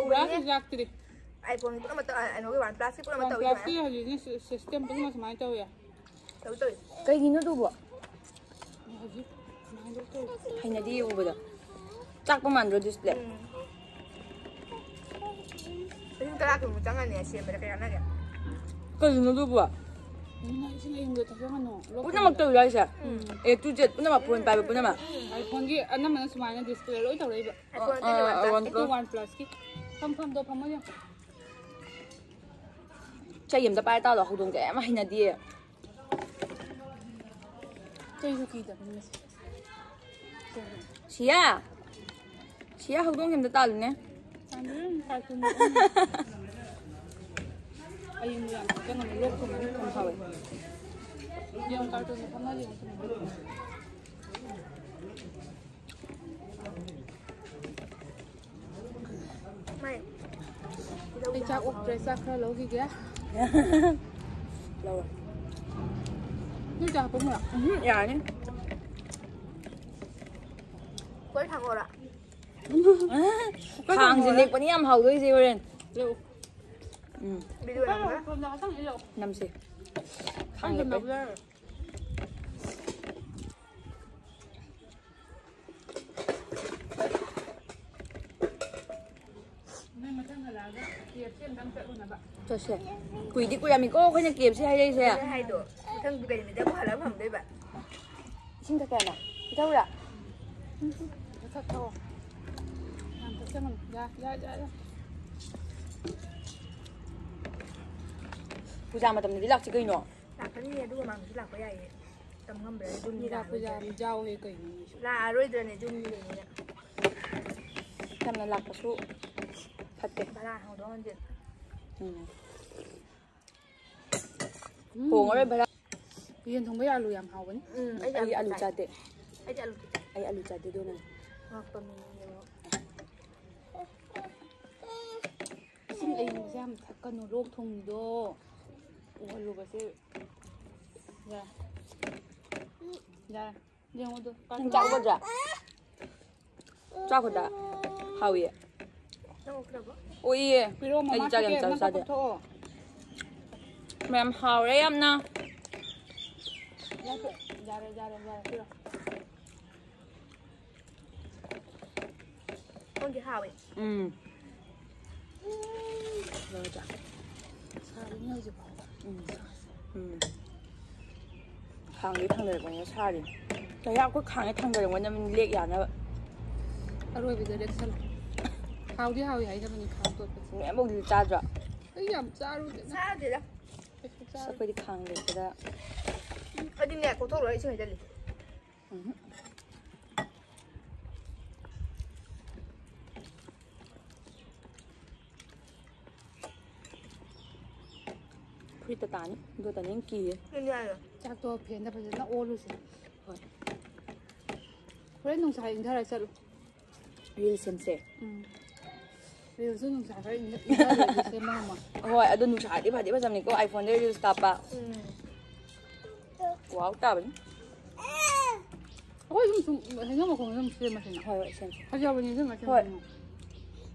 ꯄꯨꯔꯥꯁꯨ ꯇꯧꯔꯦꯍꯦ꯫ ꯆꯥꯛꯇ꯭ꯔꯤ꯫ ꯑꯥꯏꯐꯣꯟꯒꯤ ꯄꯨꯝꯅꯃꯛꯇ, ꯑ, ꯀꯩꯅꯣꯒꯤ ꯋꯥꯟ ꯄ꯭ꯂꯁꯀꯤ ꯄꯨꯝꯅꯃꯛ ꯋꯥꯟ ꯇꯧꯔꯤ ꯄ꯭ꯂꯁꯀꯤ ꯑꯗꯨꯃꯥꯏꯅ꯫ ꯍꯧꯖꯤꯛꯅꯦ ꯁꯤ-, ꯁꯤꯁꯇꯦꯝ ꯄꯨꯝꯅꯃꯛ ꯁꯨꯃꯥꯏꯅ ꯇꯧꯋꯦ꯫ ꯇꯧꯏ, ꯇꯧꯏ꯫ ꯀꯩꯒꯤꯅꯣ ꯑꯗꯨꯕꯣ? ꯍꯧꯖꯤꯛ ꯁꯨꯃꯥꯏꯅ ꯇꯧꯏ꯫ ꯍꯩꯅꯗꯦ ꯎꯕꯗ꯫ ꯆꯥꯛꯄ ꯃꯥꯟꯗ꯭ꯔꯣ ꯗꯤꯁꯄ꯭ꯂꯦ? ꯎꯝ꯫ ꯂꯤꯁꯤꯡ ꯇꯔꯥ ꯀꯨꯟꯃꯨꯛ ꯆꯪꯉꯅꯤ ꯁꯦꯝꯕꯗ, ꯀꯌꯥ ꯀꯥꯟꯅꯒꯦ? ꯀꯩꯒꯤꯅꯣ ꯑꯗꯨꯕꯣ? ꯅꯪ ꯏꯁꯤꯡ ꯑꯌꯤꯡꯕꯗ ꯊꯛꯆꯟꯒꯅꯨ꯫ ꯂꯣꯛ ꯄꯨꯝꯅꯃꯛ ꯊꯨꯡꯉꯦ꯫ ꯇꯧꯔꯤꯔꯣ ꯍꯥꯏꯁꯦ? ꯎꯝ꯫ A to Z ꯄꯨꯝꯅꯃꯛ ꯐꯣꯟ ꯄꯥꯏꯕ ꯄꯨꯝꯅꯃꯛ? ꯑꯥꯏꯐꯣꯟꯒꯤ ꯑꯅꯝꯕꯅ ꯁꯨꯃꯥꯏꯅ ꯗꯤꯁꯄ꯭ꯂꯦ ꯂꯣꯏ ꯇꯧꯔꯛꯏꯕ꯫ ꯑꯥꯏꯐꯣꯟ ꯑꯥ, ꯑꯥ, ꯋꯥꯟ ꯑꯥ, ꯋꯥꯟ ꯄ꯭ꯂꯁꯀꯤ꯫ ꯄ꯭ꯂꯁ꯫ ꯐꯝ ꯐꯝꯗꯣ ꯐꯝꯃꯣ ꯌꯦꯡꯉꯣ꯫ ꯆꯩ ꯑꯝꯇ ꯄꯥꯏꯔ ꯇꯥꯗꯣ, ꯍꯧꯗꯣꯡꯁꯦ ꯌꯥꯝ ꯍꯩꯅꯗꯤꯌꯦ꯫ ꯆꯩꯁꯨ ꯀꯤꯗꯕꯅꯤ ꯃꯁꯤ꯫ ꯁꯤꯌꯥ! ꯁꯤꯌꯥ, ꯍꯧꯗꯣꯡꯁꯦ ꯑꯝꯇ ꯇꯥꯜꯂꯨꯅꯦ꯫ ꯇꯥꯟꯕꯤꯔꯨꯅꯨ, ꯀꯥꯔꯇꯨꯟ ꯅꯣꯛꯅꯤꯡꯉꯦ꯫ ꯑꯌꯤꯡꯕ ꯌꯥꯝ ꯊꯛꯆꯟꯒꯅꯨ, ꯂꯣꯛ ꯊꯨꯡꯒꯅꯤ꯫ ꯌꯥꯝ ꯍꯥꯎꯋꯦ꯫ ꯌꯦꯡꯉꯨ, ꯀꯥꯔꯇꯨꯟꯗꯣ ꯐꯝꯃ ꯌꯦꯡꯉꯨ꯫ ꯃꯥꯏ꯫ ꯑꯩ ꯆꯥꯛ ꯑꯣꯛꯇ꯭ꯔꯦ, ꯆꯥꯛ ꯈꯔ ꯂꯧꯈꯤꯒꯦ꯫ ꯂꯧꯔꯣ꯫ ꯅꯣꯏ ꯆꯥꯛ ꯍꯥꯞꯄꯝꯃꯨꯔꯥ? ꯎꯝ, ꯌꯥꯔꯅꯤ꯫ ꯊꯥꯡꯉꯣꯔꯥ? ꯈꯥꯡꯁꯦ ꯂꯦꯛꯄꯅꯤ ꯌꯥꯝ ꯍꯥꯎꯗꯣꯏꯁꯦ ꯍꯣꯔꯦꯟ꯫ ꯎꯝ, ꯚꯤꯗꯤꯑꯣ ꯅꯝꯕ꯭ꯔꯥ? ꯅꯝꯁꯦ꯫ ꯈꯥꯡ ꯂꯦꯛꯄꯩ꯫ ꯆꯠꯁꯦ꯫ ꯀꯨꯏꯗꯤ ꯀꯨꯏꯔꯝꯃꯤꯀꯣ ꯑꯩꯈꯣꯏꯅ ꯀꯦꯞꯁꯦ ꯍꯥꯏꯔꯛꯏꯁꯦ꯫ ꯑꯗꯨꯅꯦ ꯍꯥꯏꯗꯣ꯫ ꯃꯊꯪ ꯀꯩ ꯅꯨꯃꯤꯠꯇ ꯑꯃꯨꯛ ꯍꯜꯂꯒ ꯐꯪꯗꯣꯏꯕ? ꯏꯁꯤꯡ ꯊꯛꯀꯦ ꯍꯥꯏꯅ? ꯄꯤꯊꯛꯎꯔꯥ? ꯊꯛꯑꯣ꯫ ꯌꯥꯝ ꯊꯛꯆꯟꯒꯅꯨ꯫ ꯌꯥ, ꯌꯥ, ꯌꯥ, ꯌꯥ꯫ ꯄꯨꯖꯥ ꯃꯇꯝꯗꯗꯤ ꯂꯥꯛꯁꯤ ꯀꯩꯅꯣ? ꯂꯥꯛꯀꯅꯤꯌꯦ, ꯑꯗꯨꯒ ꯃꯥꯡꯁꯨ ꯂꯥꯛꯄ ꯌꯥꯏꯌꯦ꯫ ꯇꯝ ꯉꯝꯕ꯭ꯔꯥ? ꯌꯨꯝꯗꯤ ꯂꯥꯛꯄ ꯂꯥꯛꯑꯔꯣꯏꯗ꯭ꯔꯥ? ꯌꯥꯝ ꯌꯥꯎꯋꯦ ꯀꯩꯅꯣ ꯃꯤꯁꯨ꯫ ꯂꯥꯛꯑꯔꯣꯏꯗ꯭ꯔꯅꯦ, ꯌꯨꯝꯗꯤ ꯂꯩꯅꯤꯅ꯫ ꯌꯥꯝꯅ ꯂꯥꯛꯄꯁꯨ ꯐꯠꯇꯦ꯫ ꯚꯔꯥ ꯍꯪꯗꯣꯛ ꯍꯪꯖꯤꯟ꯫ ꯎꯝ꯫ ꯎꯝ꯫ ꯍꯣꯡꯉꯔꯣꯏ ꯚꯔꯥ꯫ ꯌꯦꯟ ꯊꯣꯡꯕ ꯑꯂꯨ ꯌꯥꯝ ꯍꯥꯎꯕꯅꯤ꯫ ꯎꯝ, ꯑꯩꯗꯤ ꯑꯩꯗꯤ ꯑꯂꯨ ꯑꯂꯨ ꯆꯥꯏ꯫ ꯆꯥꯗꯦ꯫ ꯑꯩꯗꯤ ꯑꯂꯨ ꯆꯥꯏ꯫ ꯑꯩ ꯑꯂꯨ ꯆꯥꯗꯦ ꯑꯗꯨꯅ꯫ ꯉꯥꯛꯄ ꯃꯤꯅꯦꯕ꯫ ꯏꯁꯤꯡ ꯑꯏꯪꯕꯁꯦ ꯌꯥꯝ ꯊꯛꯀꯅꯨ, ꯂꯣꯛ ꯊꯨꯡꯕꯤꯗꯣ꯫ ꯑꯣꯍꯜꯂꯨꯕꯁꯦ꯫ ꯌꯥꯔꯦ꯫ ꯌꯥꯔꯦ꯫ ꯌꯦꯡꯉꯨꯗꯣ꯫ ꯅꯪ ꯆꯥꯛ ꯎꯒꯗ꯭ꯔꯥ? ꯆꯥꯛ ꯈꯨꯗ ꯍꯥꯎꯏꯌꯦ꯫ ꯅꯪ ꯑꯣꯛꯈ꯭ꯔꯕꯣ? ꯑꯣꯏꯌꯦ꯫ ꯄꯤꯔꯛꯑꯣ, ꯑꯩꯗꯤ ꯃꯃꯥ ꯆꯥꯛ ꯌꯥꯝ ꯆꯥꯒꯦ꯫ ꯆꯥꯎ ꯅꯪ ꯆꯥꯗꯦ꯫ ꯀꯣꯛꯊꯣꯛꯑꯣ꯫ ꯃꯌꯥꯝ ꯍꯥꯎꯔꯦ ꯌꯥꯝꯅ꯫ ꯌꯥꯔꯦ, ꯌꯥꯔꯦ, ꯌꯥꯔꯦ, ꯄꯤꯔꯛꯑꯣ꯫ ꯈꯪꯗꯦ, ꯍꯥꯎꯋꯦ꯫ ꯎꯝ꯫ ꯂꯣꯏꯗ꯭ꯔꯥ? ꯁꯥꯔꯤꯅꯦ ꯍꯧꯖꯤꯛ ꯐꯥꯎꯕ꯫ ꯎꯝ꯫ ꯎꯝ꯫ ꯈꯥꯡꯗꯩ ꯊꯥꯡꯗꯔꯛꯄꯅꯤꯅ ꯁꯥꯔꯤꯅꯦ꯫ ꯀꯌꯥ ꯑꯩꯈꯣꯏ ꯈꯥꯡꯗꯩ ꯊꯥꯡꯗꯔꯛꯄꯅ ꯂꯦꯛ ꯌꯥꯅꯕ꯫ ꯑꯔꯣꯏꯕꯗ ꯂꯦꯛꯁꯜꯂꯣ꯫ ꯍꯥꯎꯗꯤ ꯍꯥꯎꯏ ꯍꯥꯏꯅꯕꯅꯤ ꯈꯥꯡ ꯇꯣꯠꯄꯁꯦ꯫ ꯃꯌꯥꯝꯐꯥꯎꯗꯤ ꯆꯥꯗ꯭ꯔꯣ? ꯑꯩ ꯌꯥꯝ ꯆꯥꯔꯨꯗꯦꯗ꯫ ꯆꯥꯗꯦꯗ꯫ ꯀꯩꯁꯨ ꯑꯁ, ꯆꯥꯔꯨꯗꯦ꯫ ꯑꯩꯈꯣꯏꯗꯤ ꯈꯥꯡ ꯂꯩꯇꯦꯗ꯫ ꯎꯝ, ꯑꯩꯗꯤꯅꯦ, ꯀꯣꯛꯊꯣꯛꯂꯣꯏꯔ ꯏꯁꯤꯡ ꯍꯩꯖꯜꯂꯤ꯫ ꯎꯝ꯫ ꯐꯨꯔꯤꯠꯇ ꯇꯥꯅꯤ꯫ ꯑꯗꯨ ꯇꯥꯅꯤ ꯀꯤꯌꯦ꯫ ꯑꯗꯨꯅꯦ ꯍꯥꯏꯁꯦ꯫ ꯆꯥꯛꯇꯣ ꯐꯦꯟꯗ ꯐꯖꯅ ꯑꯣꯜꯂꯨꯁꯦ꯫ ꯍꯣꯏ꯫ ꯍꯣꯔꯦꯟ ꯅꯨꯡꯁꯥ ꯏꯪꯊꯔ ꯆꯠꯂꯨ꯫ ꯔꯤꯜꯁ ꯁꯦꯝꯁꯦ꯫ ꯎꯝ꯫ ꯔꯤꯜꯁꯁꯨ ꯅꯨꯡꯁꯥ ꯈꯔ ꯏꯪꯊ-, ꯏꯪꯊꯔꯗꯤ ꯁꯦꯝꯕ ꯉꯝꯃꯣꯏ꯫ ꯍꯣꯏ, ꯑꯗꯨ ꯅꯨꯡꯁꯥꯗꯤ ꯐꯗꯤ ꯐꯖꯕꯅꯤꯀꯣ, iPhone-ꯗ ꯔꯤꯜꯁ ꯀꯥꯞꯄ꯫ ꯎꯝ꯫ ꯋꯥꯎ ꯇꯥꯕꯅꯤ꯫ ꯑꯩꯈꯣꯏ ꯑꯗꯨꯝ ꯁꯨꯝ ꯍꯩꯅꯧ ꯃꯈꯣꯡꯗ ꯑꯗꯨꯝ ꯁꯦꯝꯃꯁꯤꯅ꯫ ꯍꯣꯏ, ꯍꯣꯏ, ꯁꯦꯝꯁꯦ꯫ ꯐꯖꯕꯅꯤ ꯑꯗꯨꯝ ꯍꯣꯏ꯫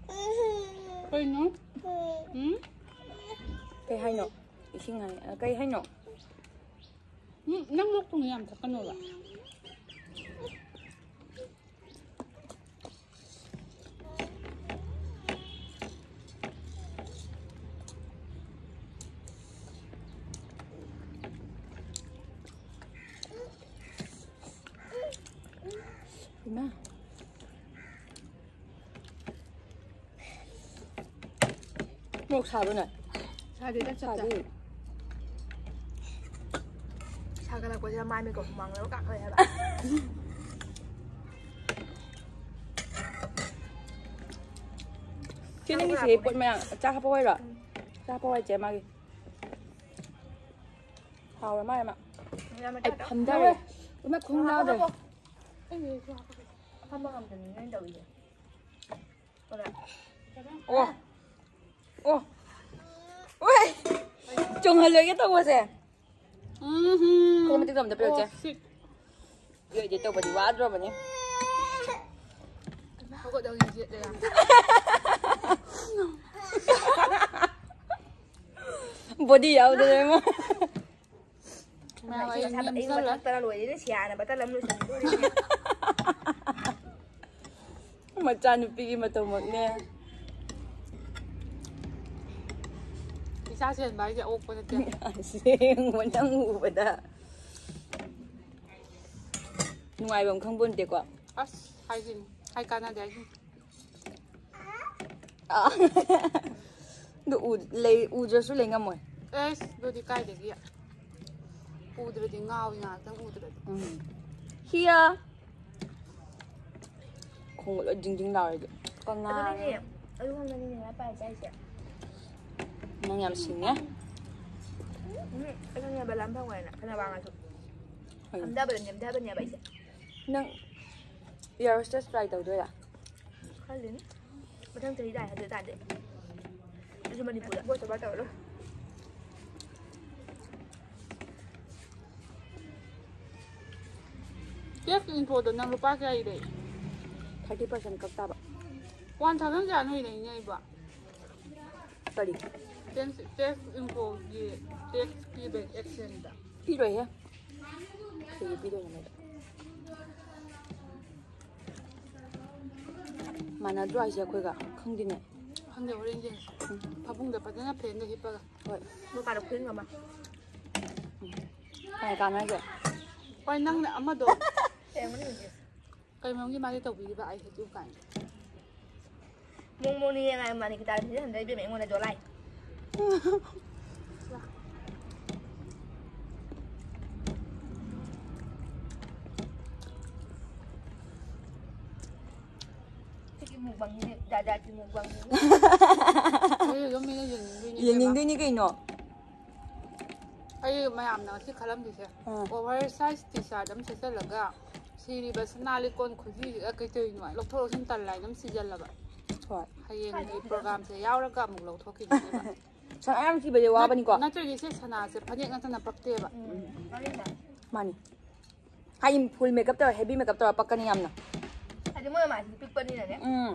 ꯀꯩꯅꯣ? ꯎꯝ? ꯀꯩ ꯍꯥꯏꯅꯣ? ꯏꯁꯤꯡ ꯍꯥꯏ-, ꯑ, ꯀꯩ ꯍꯥꯏꯅꯣ? ꯎꯝ, ꯅꯪ ꯂꯣꯛ ꯊꯨꯡꯉꯤ ꯌꯥꯝ ꯊꯛꯀꯅꯣꯕ꯫ ꯏꯃꯥ꯫ ꯃꯣꯔꯣꯛ ꯁꯥꯕ꯭ꯔꯣ ꯅꯣꯏ? ꯁꯥꯗꯦꯗ, ꯆꯞ ꯆꯥ꯫ ꯁꯥꯗꯦ꯫ ꯁꯥꯒꯠꯂꯛꯄꯁꯤꯗ ꯃꯥꯏ ꯃꯤꯠꯀ ꯍꯨꯃꯥꯡ ꯂꯣꯏ ꯀꯥꯡ ꯂꯩ ꯍꯥꯏꯕ꯫ ꯁꯤ ꯅꯪꯒꯤ ꯁꯤ ꯄꯣꯠ ꯃꯌꯥꯝ ꯆꯥ ꯍꯥꯞꯄ ꯑꯣꯏꯔꯣ? ꯎꯝ꯫ ꯆꯥ ꯍꯥꯞꯄ ꯑꯣꯏꯔꯣ, ꯆꯦ, ꯃꯥꯒꯤ꯫ ꯍꯥꯎꯔ ꯃꯥꯜꯂꯦ ꯃꯥ꯫ ꯌꯥꯝ ꯑꯩ ꯃꯆꯥ ꯐꯝꯗꯔꯦ꯫ ꯇꯧꯋꯦ꯫ ꯏꯃꯥ ꯈꯣꯡ ꯍꯥꯞꯄꯣ, ꯅꯥꯗ꯭ꯔꯦ꯫ ꯍꯥꯞꯄꯣ꯫ ꯑꯩ ꯍꯦꯛ ꯍꯥꯞꯄꯒꯦ꯫ ꯐꯝꯕ ꯉꯝꯗꯕꯅꯤ ꯅꯣꯏꯅ ꯇꯧꯔꯤꯁꯦ꯫ ꯑꯣ꯫ ꯑꯣ꯫ ꯑꯣꯏ꯫ ꯆꯣꯡꯍꯜꯂꯣꯏꯒꯦ ꯇꯧꯕꯁꯦ꯫ ꯎꯝꯍꯨꯝ꯫ ꯈꯣꯡ ꯃꯇꯦꯛꯇꯣ ꯑꯝꯇ ꯄꯤꯔꯛꯎꯁꯦ꯫ ꯑꯣ, ꯁꯤꯠ꯫ ꯌꯣꯏꯗꯤ ꯇꯧꯕꯗꯤ ꯋꯥꯗ꯭ꯔꯣꯕꯅꯤ꯫ ꯍꯧꯒꯠꯂꯒ ꯌꯦꯠꯂꯦ ꯌꯥꯝ꯫ ꯕꯣꯗꯤ ꯌꯥꯎꯗꯅ ꯏꯃꯥ꯫ ꯃꯌꯥꯝ ꯑꯩ ꯃꯁꯥ ꯕꯠ-, ꯑꯩ ꯅꯦꯝꯁꯜꯂꯦ꯫ ꯃꯊꯛ ꯇꯔꯥ ꯂꯣꯏꯔꯦꯅꯦ, ꯁꯤꯌꯥꯅ ꯕꯇꯜ ꯑꯃ ꯂꯣꯏꯁꯤꯟꯕꯤꯗꯣꯔꯦꯅꯦ꯫ ꯃꯆꯥꯅꯨꯄꯤꯒꯤ ꯃꯇꯧꯃꯛꯅꯦ꯫ ꯏꯆꯥ ꯆꯦꯟꯕ ꯍꯥꯏꯁꯦ ꯑꯣꯛꯄ ꯅꯠꯇꯦ꯫ ꯑꯁꯦꯡꯕ ꯅꯪ ꯎꯕꯗ ꯅꯨꯡꯉꯥꯏꯕꯝ ꯈꯪꯄꯣꯟꯇꯦꯀꯣ꯫ ꯑꯁ, ꯍꯥꯏꯖꯤꯅꯤ꯫ ꯍꯥꯏ ꯀꯥꯟꯅꯗꯦ ꯍꯥꯏꯖꯤꯅꯤ꯫ ꯑꯥ꯫ ꯑꯗꯨ ꯎ-, ꯂꯩ-, ꯎꯗ꯭ꯔꯁꯨ ꯂꯩ ꯉꯝꯃꯣꯏ꯫ ꯑꯦꯁ, ꯑꯗꯨꯗꯤ ꯀꯥꯏꯗꯒꯤ? ꯎꯗ꯭ꯔꯗꯤ ꯉꯥꯎꯏ, ꯉꯥꯏꯍꯥꯛꯇꯪ ꯎꯗ꯭ꯔꯗꯤ꯫ ꯎꯝ꯫ ꯍꯤꯌꯥ꯫ ꯈꯣꯡꯒ ꯂꯣꯏ ꯖꯤꯡ ꯖꯤꯡ ꯂꯥꯎꯔꯦ ꯑꯩꯗꯤ꯫ ꯀꯪꯉꯥ꯫ ꯑꯗꯨꯅꯅꯦ, ꯑꯗꯨ ꯈꯪꯗꯅꯤꯅꯦ ꯉꯥ ꯄꯥꯏ ꯆꯥꯏꯁꯦ꯫ ꯅꯪ ꯌꯥꯝ ꯁꯤꯡꯉꯦ꯫ ꯎꯝ, ꯑꯩ ꯈꯪꯉꯦꯕ ꯂꯥꯝ ꯐꯪꯉꯣꯏꯅ, ꯐꯅ ꯋꯥꯡꯉꯁꯨ꯫ ꯍꯣꯏ꯫ ꯐꯝꯊꯕꯗ ꯅꯦꯝꯊꯕꯅꯦꯕ ꯑꯩꯁꯦ꯫ ꯅꯪ air hostess try ꯇꯧꯗꯣꯏꯔꯥ? ꯈꯜꯂꯤꯅꯤ꯫ ꯃꯊꯪ ꯆꯍꯤ ꯂꯥꯛꯑꯦ ꯑꯗꯨ ꯑꯣꯏ ꯇꯥꯔꯗꯤ꯫ ꯑꯩꯁꯨ ꯃꯅꯤꯄꯨꯔꯗ꯫ ꯕꯣꯠ ꯇꯣꯕꯥ ꯇꯧꯔ ꯂꯣꯏꯔꯦ꯫ ꯇꯦꯛꯁ ꯏꯟꯐꯣꯗꯣ ꯅꯪ ꯂꯨꯄꯥ ꯀꯌꯥꯒꯤ ꯂꯩ? ꯊꯥꯔꯇꯤ ꯄꯥꯔꯁꯦꯟ ꯀꯛ ꯇꯥꯕ꯫ ꯋꯥꯟ ꯊꯥꯎꯖꯟ ꯀꯌꯥꯅꯣ ꯂꯩꯅꯦ ꯑꯩꯕꯣ? ꯀꯔꯤ? ꯇꯦꯛꯁ ꯏꯟꯐꯣꯒꯤ ꯇꯦꯛꯁ ꯄꯤꯕ ꯑꯦꯛꯁꯦꯟꯗ꯫ ꯄꯤꯔꯣꯏꯍꯦ꯫ ꯀꯩꯒꯤ ꯄꯤꯗꯣꯏꯅꯣ ꯃꯣꯏꯗ? ꯃꯥꯟꯅꯗ꯭ꯔꯣ ꯍꯥꯏꯁꯦ ꯑꯩꯈꯣꯏꯒ? ꯈꯪꯗꯦꯅꯦ꯫ ꯈꯪꯗꯦ, ꯍꯣꯔꯦꯟ ꯌꯦꯡꯁꯦ꯫ ꯎꯝ꯫ ꯐꯃꯨꯡꯗ ꯐꯖꯅ ꯐꯦꯟꯗ ꯍꯤꯞꯄꯒ꯫ ꯍꯣꯏ꯫ ꯃꯄꯥꯗ ꯐꯨꯔꯤꯠ ꯑꯃ꯫ ꯎꯝ꯫ ꯀꯅꯥꯏ ꯀꯥꯟꯅꯒꯦ? ꯍꯣꯏ, ꯅꯪꯅ ꯑꯃꯗꯣ꯫ ꯀꯩ ꯃꯔꯝꯒꯤ ꯃꯥꯗꯤ ꯇꯧꯕꯤꯔꯤꯕ? ꯑꯩ ꯍꯦꯇꯨ ꯀꯥꯏꯅ꯫ ꯃꯣꯡ ꯃꯣꯡꯅꯤ ꯌꯦꯡꯉꯥꯏ ꯃꯥꯅꯤ ꯈꯤꯇꯪ ꯁꯤꯖꯤꯟꯅꯗ꯭ꯔ ꯏꯕꯦꯝꯃ ꯑꯩꯉꯣꯟꯗ ꯗꯣꯂꯥꯏ꯫ ꯁꯤꯒꯤ ꯃꯨꯛꯕꯥꯡꯁꯤꯗꯤ ꯖꯥꯠ ꯖꯥꯠꯀꯤ ꯃꯨꯛꯕꯥꯡꯁꯤꯗꯤ꯫ ꯑꯩ ꯑꯗꯨꯝ ꯃꯤꯅ ꯌꯦꯡꯅꯤꯡꯗꯣꯏꯅꯦ ꯏꯕꯦꯝꯃ꯫ ꯌꯦꯡꯅꯤꯡꯗꯣꯏꯅꯤ ꯀꯩꯅꯣ꯫ ꯑꯩ ꯃꯌꯥꯝꯅ ꯉꯁꯤ ꯈꯜꯂꯝꯗꯣꯏꯁꯦ, ꯑꯥ꯫ ꯑꯣꯚꯔ ꯁꯥꯏꯖ ꯇꯤ ꯁꯥꯔꯠ ꯑꯃ ꯁꯦꯠꯆꯜꯂꯒ ꯁꯤꯔꯤꯕ ꯁꯅꯥ ꯂꯤꯛꯀꯣꯟ ꯈꯨꯖꯤꯁꯤꯒ ꯀꯩꯗꯧꯔꯤꯅꯣ? ꯂꯧꯊꯣꯛ ꯂꯧꯁꯤꯟ ꯇꯜꯂꯦ ꯍꯥꯏꯅ ꯑꯗꯨꯝ ꯁꯤꯖꯜꯂꯕ꯫ ꯍꯣꯏ꯫ ꯍꯌꯦꯡꯒꯤ ꯄ꯭ꯔꯣꯒ꯭ꯔꯥꯝꯁꯦ ꯌꯥꯎꯔꯒ ꯑꯃꯨꯛ ꯂꯧꯊꯣꯛꯈꯤꯗꯣꯏꯅꯦꯕ꯫ ꯁꯅꯥ ꯌꯥꯝ ꯁꯤꯕꯁꯦ ꯋꯥꯕꯅꯤꯀꯣ꯫ ꯅꯠꯇ꯭ꯔꯗꯤ ꯁꯤ ꯁꯅꯥꯁꯦ ꯐꯅꯦꯛ ꯅꯠꯇꯅ ꯄꯛꯇꯦꯕ꯫ ꯎꯝ꯫ ꯃꯥꯅꯤ꯫ ꯍꯥꯏꯗꯤ ꯐꯨꯜ ꯃꯦꯀꯞ ꯇꯧꯔ, ꯍꯦꯚꯤ ꯃꯦꯀꯞ ꯇꯧꯔ ꯄꯛꯀꯅꯤ ꯌꯥꯝꯅ꯫ ꯍꯥꯏꯗꯤ ꯃꯣꯏ ꯃꯃꯥꯏꯁꯤꯗꯤ ꯄꯤꯛꯄꯅꯤꯅꯅꯦ꯫ ꯎꯝ꯫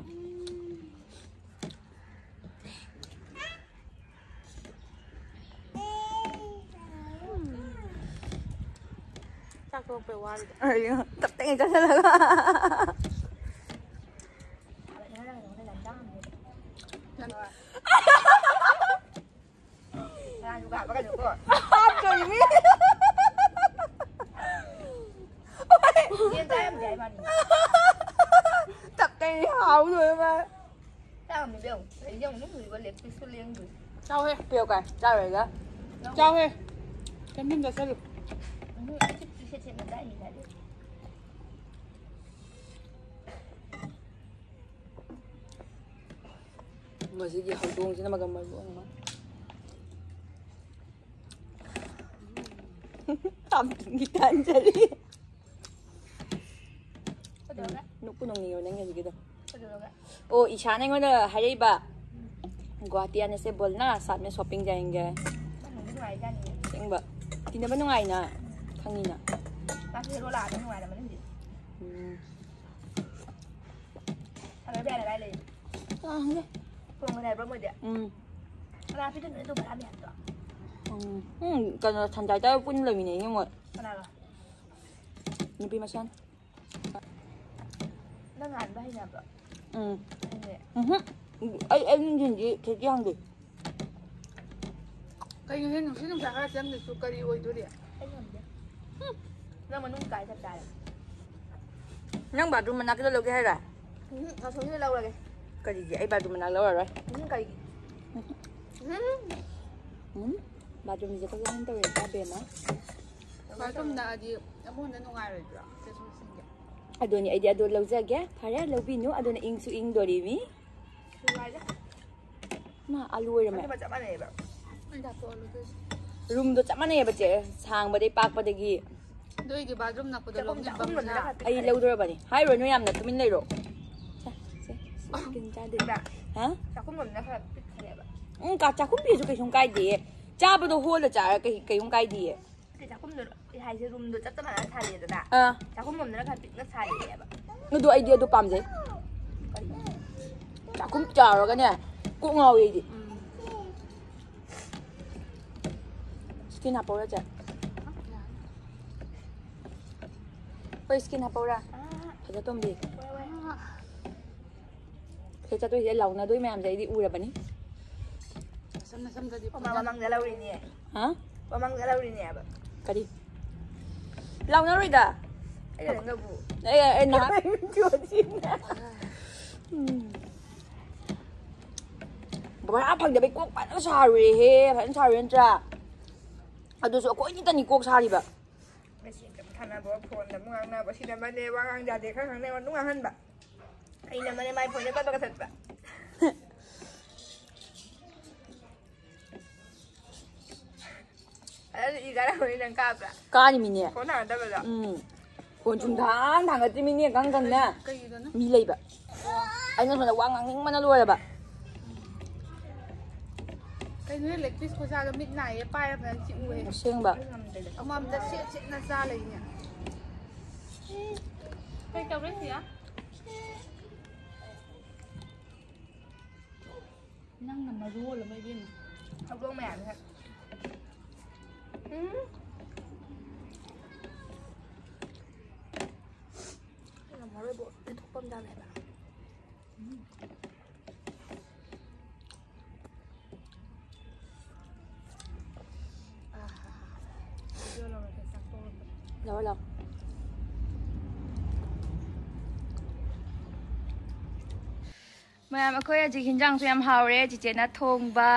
ꯆꯥꯛ ꯇꯣꯛꯄꯩ ꯋꯥꯔꯤꯗ꯫ ꯑꯩ ꯇꯞ ꯇꯥꯏꯉꯩ ꯆꯥꯁꯤꯜꯂꯒ꯫ ꯉꯔꯥꯡꯁꯨ ꯍꯥꯞꯄꯒꯅꯨꯀꯣ꯫ ꯍꯥꯞꯇꯣꯔꯤꯃꯤ꯫ ꯌꯦꯟ ꯆꯥ ꯌꯥꯝ ꯌꯥꯏ ꯃꯥꯗꯤ꯫ ꯇꯞ ꯇꯥꯏꯉꯩ ꯍꯥꯎ ꯂꯣꯏꯔ ꯃꯥꯜꯂꯦ꯫ ꯆꯥꯝꯃꯤꯕ ꯌꯦꯡꯉꯨ꯫ ꯑꯩ ꯌꯦꯡꯉꯨ, ꯅꯪ ꯍꯧꯖꯤꯛꯐꯥꯎ ꯂꯦꯞ ꯄꯤꯁꯁꯨ ꯂꯦꯡꯗ꯭ꯔꯤ꯫ ꯆꯥꯎꯍꯦ꯫ ꯄꯤꯌꯨ ꯀꯥꯏ? ꯆꯥꯔꯣꯏꯒ꯫ ꯆꯥꯎꯍꯦ꯫ ꯆꯥꯝꯐꯝ ꯆꯥꯁꯜꯂꯨ꯫ ꯎꯝ, ꯑꯩ ꯆꯤꯞꯁꯇꯨ ꯁꯦꯠ ꯁꯦꯠꯅ ꯆꯥꯏꯅꯤ ꯉꯁꯥꯏꯗꯩ꯫ ꯃꯁꯤꯒꯤ ꯍꯧꯗꯣꯡꯁꯤꯅ ꯃꯒꯝ ꯃꯔꯨ ꯑꯃ꯫ ꯇꯝꯒꯤ ꯇꯥꯟꯖꯔꯤ꯫ ꯀꯩꯗꯧꯔꯒꯦ? ꯅꯣꯛꯄꯨ ꯅꯣꯛꯅꯤꯡꯉꯦꯕ ꯅꯪꯒꯤ ꯍꯧꯖꯤꯛꯀꯤꯗꯣ꯫ ꯀꯩꯗꯧꯔꯒꯦ? ꯑꯣ, ꯏꯁꯥꯅ ꯑꯩꯉꯣꯟꯗ ꯍꯥꯏꯔꯛꯏꯕ, "ꯒꯨꯋꯥꯍꯥꯇꯤ ꯑꯥꯅꯦ ꯁꯦ ꯕꯣꯜꯅꯥ, ꯁꯥꯠ ꯃꯦ ꯁꯣꯄꯤꯡ ꯖꯥꯌꯦꯡꯒꯦ"꯫ ꯅꯪ ꯅꯨꯡꯗꯤ ꯅꯨꯡꯉꯥꯏꯖꯥꯠꯅꯤꯅꯦ꯫ ꯑꯁꯦꯡꯕ꯫ ꯇꯤꯟꯅꯕ ꯅꯨꯡꯉꯥꯏꯅ ꯈꯪꯉꯤꯅ꯫ ꯃꯥꯁꯨ ꯍꯦꯔꯣ ꯂꯥꯛꯑꯗꯤ ꯅꯨꯡꯉꯥꯏꯔꯝꯃꯅꯤ ꯍꯧꯖꯤꯛ꯫ ꯌꯥꯔꯦ, ꯀꯥꯏ ꯂꯩ? ꯆꯥꯍꯟꯒꯦ꯫ ꯊꯣꯡꯒꯅꯤ ꯍꯥꯏꯕ꯭ꯔꯣ ꯃꯣꯏꯗꯤ? ꯎꯝ꯫ ꯀꯅꯥ ꯄꯤꯗꯣꯏꯅꯣ ꯑꯗꯨ ꯚꯔꯥ ꯃꯌꯥꯝꯗꯣ? ꯎꯝ꯫ ꯎꯝ, ꯀꯩꯅꯣ, ꯁꯟꯖꯥꯏ ꯇꯧꯔ ꯄꯨꯟꯅ ꯂꯩꯃꯤꯟꯅꯩꯅꯦ ꯃꯣꯏ꯫ ꯀꯅꯥꯒ? ꯅꯨꯄꯤ ꯃꯁꯦꯟ꯫ ꯅꯪ ꯉꯥꯟꯕ ꯍꯩꯅꯕ꯭ꯔꯣ? ꯎꯝ꯫ ꯍꯩꯅꯩ꯫ ꯎꯝꯍꯨꯝ꯫ ꯑꯩ, ꯑꯩ ꯅꯨꯡꯊꯤꯟꯗꯤ ꯈꯦꯆꯤ ꯍꯥꯡꯗꯦ꯫ ꯀꯩꯅꯣꯍꯦ, ꯅꯨꯡꯁꯤꯠ ꯅꯨꯡꯁꯥ ꯈꯔ ꯆꯪꯗ꯭ꯔꯁꯨ ꯀꯔꯤ ꯑꯣꯏꯗꯣꯔꯤ? ꯑꯩ ꯉꯝꯗꯦ꯫ ꯍꯨꯝ꯫ ꯅꯪ ꯃꯅꯨꯡ ꯀꯥꯏ ꯆꯞ ꯆꯥꯔꯦ꯫ ꯅꯪ bathroom ꯃꯅꯥꯛꯀꯤꯗꯣ ꯂꯧꯒꯦ ꯍꯥꯏꯔ? ꯎꯝ, ꯑꯁꯣꯝꯒꯤꯗꯣ ꯂꯧꯔꯒꯦ꯫ ꯀꯔꯤꯒꯤ? ꯑꯩ bathroom ꯃꯅꯥꯛ ꯂꯧꯔꯔꯣꯏ꯫ ꯎꯝ, ꯀꯩꯒꯤ? ꯎꯝ꯫ ꯎꯝ꯫ Bathroomꯁꯦ ꯀꯣꯏ ꯂꯥꯡ ꯇꯧꯔꯦ, ꯏꯕꯦꯝꯃ꯫ Bathroom ꯅꯛꯑꯗꯤ ꯑꯃꯨꯛ ꯍꯦꯟꯅ ꯅꯨꯡꯉꯥꯏꯔꯣꯏꯗ꯭ꯔꯣ? ꯆꯠꯊꯣꯛ ꯆꯠꯁꯤꯟꯒꯤ꯫ ꯑꯗꯨꯅꯤ, ꯑꯩꯗꯤ ꯑꯗꯨ ꯂꯧꯖꯒꯦ꯫ ꯐꯔꯦ, ꯂꯧꯕꯤꯅꯨ꯫ ꯑꯗꯨꯅ ꯏꯪꯁꯨ ꯏꯪꯗꯣꯔꯤꯃꯤ꯫ ꯅꯨꯡꯉꯥꯏꯗ꯫ ꯃꯥ, ꯑꯂꯨ ꯑꯣꯏꯔꯝꯃꯦ꯫ ꯑꯅꯤꯃꯛ ꯆꯞ ꯃꯥꯟꯅꯩꯌꯦꯕ꯫ ꯑꯩ ꯂꯥꯛꯄ ꯑꯂꯨꯗꯨꯁꯨ꯫ Roomꯗꯣ ꯆꯞ ꯃꯥꯟꯅꯩꯌꯦꯕ, ꯆꯦ꯫ ꯁꯥꯡꯕꯗꯩ ꯄꯥꯛꯄꯗꯒꯤ꯫ ꯑꯗꯨ ꯑꯩꯒꯤ bathroom ꯅꯛꯄꯗꯣ ꯆꯥꯛꯈꯨꯝ, ꯂꯧꯅꯤꯡꯕ ꯆꯥꯛꯈꯨꯝ ꯂꯣꯝꯗꯅ ꯃꯁꯥ꯫ ꯈꯔ ꯑꯩ ꯄꯤꯛꯊꯔꯦ꯫ ꯂꯧꯗꯣꯔꯕꯅꯤ꯫ ꯍꯥꯏꯔꯨꯔꯅꯨ ꯌꯥꯝꯅ, ꯇꯨꯃꯤꯟ ꯂꯩꯔꯣ꯫ ꯁꯦ, ꯁꯦ, ꯁꯦ, ꯁ꯭ꯀꯤꯟ ꯆꯥꯗꯦ꯫ ꯈꯪꯕ꯭ꯔꯥ? ꯍꯥ? ꯆꯥꯛꯈꯨꯝ ꯂꯣꯝꯗꯅ ꯈꯔ ꯄꯤꯛꯊꯔꯦꯕ꯫ ꯎꯝ, ꯀꯥ-, ꯆꯥꯛꯈꯨꯝ ꯄꯤꯛꯑꯁꯨ ꯀꯩꯁꯨꯝ ꯀꯥꯏꯗꯦꯌꯦ꯫ ꯆꯥꯕꯗꯣ ꯍꯣꯜꯂ ꯆꯥꯔ ꯀꯩ-, ꯀꯩꯁꯨꯝ ꯀꯥꯏꯗꯦꯌꯦ꯫ ꯅꯠꯇꯦ, ꯆꯥꯛꯈꯨꯝꯗꯣ ꯑꯩ ꯍꯥꯏꯁꯦ roomꯗꯣ ꯆꯞ ꯆꯞ ꯃꯥꯟꯅꯅ ꯁꯥꯔꯤꯗꯅ꯫ ꯑꯥ꯫ ꯆꯥꯛꯈꯨꯝ ꯂꯣꯝꯗꯅ ꯈꯔ ꯄꯤꯛꯅ ꯁꯥꯔꯤꯑꯦꯕ꯫ ꯑꯗꯣ ꯑꯩꯗꯤ ꯑꯗꯨ ꯄꯥꯝꯖꯩ꯫ ꯆꯥꯛꯈꯨꯝ ꯆꯥꯎꯔꯒꯅꯦ, ꯀꯣꯛ ꯉꯥꯎꯋꯦ ꯑꯩꯗꯤ꯫ ꯎꯝ꯫ Skin ꯍꯥꯞꯄꯧꯔ, ꯆꯦ? ꯍꯣꯏ, skin ꯍꯥꯞꯄꯧꯔꯥ? ꯑꯥ꯫ ꯐꯖ ꯇꯣꯝꯕꯤ꯫ ꯍꯣꯏ, ꯍꯣꯏ꯫ ꯁꯤꯗ ꯆꯠꯇꯣꯏꯁꯦ ꯂꯥꯎꯅꯗꯣꯏ ꯃꯌꯥꯝꯁꯦ ꯑꯩꯗꯤ ꯎꯔꯕꯅꯤ꯫ ꯁꯝꯅ ꯁꯝꯗꯗꯤ ꯃꯃꯥꯡ ꯃꯃꯥꯡꯗ ꯂꯧꯔꯤꯅꯦ꯫ ꯍꯥ? ꯃꯃꯥꯡꯗ ꯂꯧꯔꯤꯅꯦꯕ꯫ ꯀꯔꯤ? ꯂꯥꯎꯅꯔꯣꯏꯗ꯫ ꯑꯩꯅ ꯅꯪꯒꯕꯨ꯫ ꯑꯦ, ꯑꯦ, ꯅꯍꯥꯛ꯫ ꯎꯝ꯫ ꯚꯔꯥ ꯐꯪꯗꯕꯩ ꯀꯣꯛ ꯐꯖꯅ ꯁꯥꯔꯨꯔꯦꯍꯦ, ꯐꯖꯅ ꯁꯥꯔꯨꯔꯦ ꯅꯠꯇ꯭ꯔꯥ? ꯑꯗꯨꯁꯨ ꯑꯩꯈꯣꯏ ꯑꯅꯤꯇꯅꯤ ꯀꯣꯛ ꯁꯥꯔꯤꯕ꯫ Message ꯑꯃꯨꯛ ꯊꯥꯅꯕ, phoneꯗ ꯑꯃꯨꯛ ꯉꯥꯡꯅꯕ, ꯁꯤꯗ ꯑꯃꯅꯦ ꯋꯥ ꯉꯥꯡ ꯌꯥꯗꯦ, ꯈꯔ ꯉꯥꯡꯅꯩ, ꯑꯗꯨꯝ ꯉꯥꯡꯍꯟꯕ꯫ ꯑꯩꯅ ꯑꯃꯅꯦ ꯃꯥꯏ phoneꯗ ꯄꯠ ꯄꯠ ꯀꯛꯊꯠꯄ꯫ ꯑꯗꯨ ꯏ ꯀꯥꯔꯝꯃꯅꯤ ꯅꯪ ꯀꯥꯕ꯭ꯔꯥ? ꯀꯥꯔꯤꯃꯤꯅꯦ꯫ Phone ꯊꯥꯡꯒꯠꯇꯕꯗꯣ? ꯎꯝ꯫ Phone ꯁꯨꯝ ꯊꯥꯡ ꯊꯥꯡꯒꯠꯇ꯭ꯔꯤꯃꯤꯅꯦ, ꯀꯪ ꯀꯪꯅ꯫ ꯀꯩꯒꯤꯅꯣ? ꯃꯤ ꯂꯩꯕ꯫ ꯑꯩꯅ ꯁꯣꯝꯗ ꯋꯥ ꯉꯥꯡꯅꯤꯡꯕꯅ ꯂꯣꯏꯔꯕ꯫ ꯀꯩꯅꯣꯍꯦ, leg piece ꯈꯨꯆꯥꯗꯣ ꯃꯤꯠ ꯅꯥꯏꯌꯦ, ꯄꯥꯏꯔ ꯐꯖꯅ ꯆꯤꯛꯎꯍꯦ꯫ ꯑꯁꯦꯡꯕ꯫ ꯑꯃꯃꯝꯗ ꯁꯦꯠ ꯁꯦꯠꯅ ꯆꯥ ꯂꯩꯅꯦ꯫ ꯀꯩ ꯇꯧꯔꯦ, ꯁꯤꯌꯥ? ꯅꯪꯅ ꯃꯔꯣꯜ ꯑꯃ ꯏꯕꯦꯝꯃ꯫ ꯍꯧꯗꯣꯡ ꯃꯌꯥꯝꯁꯦ꯫ ꯎꯝ꯫ ꯉꯝꯃꯔꯣꯏꯕꯣ꯫ ꯂꯩꯊꯣꯛꯄ ꯑꯃ ꯆꯥꯅꯤ ꯍꯥꯏꯕ꯫ ꯂꯧꯔꯣ, ꯂꯧꯔꯣ꯫ ꯃꯌꯥꯝ, ꯑꯩꯈꯣꯏ ꯍꯧꯖꯤꯛ ꯍꯤꯟꯖꯥꯡꯁꯨ ꯌꯥꯝ ꯍꯥꯎꯔꯦ, ꯆꯤꯆꯦꯅ ꯊꯣꯡꯕ꯫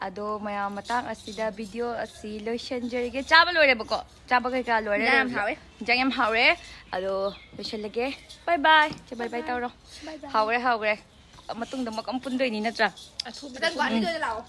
ꯑꯗꯣ ꯃꯌꯥꯝ, ꯃꯇꯥꯡ ꯑꯁꯤꯗ ꯚꯤꯗꯤꯑꯣ ꯑꯁꯤ ꯂꯣꯏꯁꯤꯟꯖꯔꯒꯦ꯫ ꯆꯥꯕ ꯂꯣꯏꯔꯦꯕꯀꯣ, ꯆꯥꯕ ꯀꯩꯀꯥ ꯂꯣꯏꯔꯦ꯫ ꯍꯤꯟꯖꯥꯡ ꯌꯥꯝ ꯍꯥꯎꯋꯦ꯫ ꯍꯤꯟꯖꯥꯡ ꯌꯥꯝ ꯍꯥꯎꯔꯦ꯫ ꯑꯗꯣ ꯂꯣꯏꯁꯤꯜꯂꯒꯦ꯫ ꯕꯥꯏ ꯕꯥꯏ꯫ ꯆꯦ, ꯕꯥꯏ ꯕꯥꯏ ꯇꯧꯔꯣ꯫ ꯕꯥꯏ ꯕꯥꯏ꯫ ꯍꯥꯎꯔꯦ, ꯍꯥꯎꯔꯦ꯫ ꯃꯇꯨꯡꯗ ꯑꯃꯨꯛ ꯑꯃꯨꯛ ꯄꯨꯟꯗꯣꯏꯅꯤ ꯅꯠꯇ꯭ꯔꯥ? ꯑꯊꯨꯕꯤꯗ ꯃꯊꯪ ꯄꯨꯟꯗꯣꯏꯅꯦ꯫ ꯂꯥꯛꯑꯣ꯫